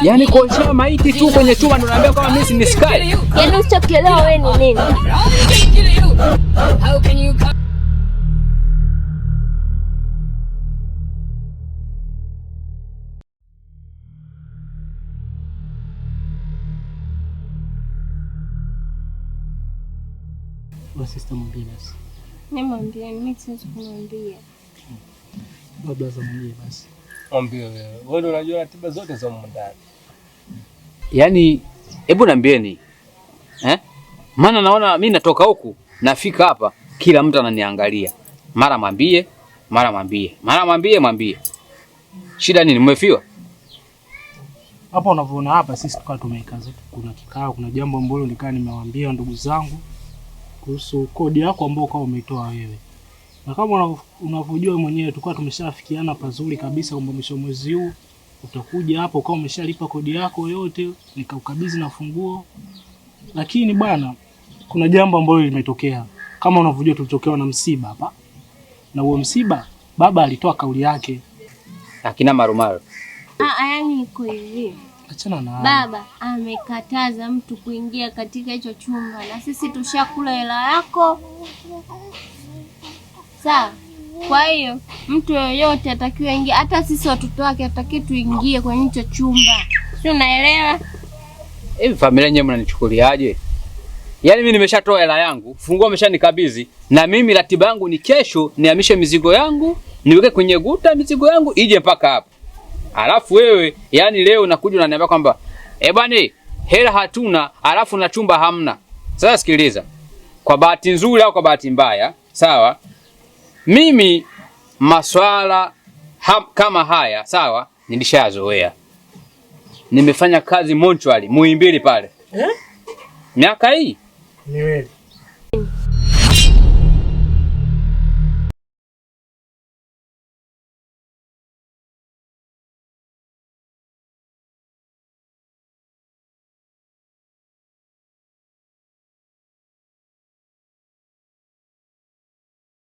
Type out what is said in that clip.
Yaani kuoshea maiti tu kwenye chuma ndo naambia kama mimi ni sky. Yaani usichokielewa wewe ni nini? Sister, mwambie basi. Nimwambie mimi siwezi kumwambia. Labda mwambie basi. Mwambie wewe. Wewe ndio unajua ratiba zote za humu ndani. Yaani hebu niambieni. Eh? Maana naona mimi natoka huku nafika hapa kila mtu ananiangalia. Mara mwambie, mara mwambie, mara mwambie mwambie. Shida nini mmefiwa? Hapa unavyoona hapa sisi tukawa tumekaa zetu, kuna kikao, kuna jambo ambalo nikaa nimewaambia ndugu zangu kuhusu kodi yako ambayo ukawa umeitoa wewe. Na kama unavyojua mwenyewe tulikuwa tumeshafikiana pazuri kabisa kwamba mwisho wa mwezi huu utakuja hapo ukawa umeshalipa kodi yako yote, nikaukabidhi na funguo. Lakini bwana, kuna jambo ambalo limetokea. Kama unavyojua tulitokewa na msiba hapa. Na huo msiba baba alitoa kauli yake. Akina Marumaru. Ah, yaani iko hivi. Achana na baba amekataza mtu kuingia katika hicho chumba na sisi tushakula hela yako. Sawa. Kwa hiyo mtu yoyote atakiwa ingia, hata sisi watoto wake atakiwa tuingie kwenye hicho chumba. Si unaelewa? Hivi familia yenyewe mnanichukuliaje? Yaani mimi nimeshatoa hela yangu, funguo ameshanikabidhi na mimi ratiba yangu ni kesho nihamishe mizigo yangu, niweke kwenye guta mizigo yangu ije mpaka hapa. Alafu wewe yani leo unakuja unaniambia kwamba eh bwana hela hatuna alafu na chumba hamna. Sasa sikiliza. Kwa bahati nzuri au kwa bahati mbaya, sawa? Mimi maswala kama haya, sawa, nilishayazoea. Nimefanya kazi Montreal, Muhimbili pale. Eh? Miaka hii Miwili.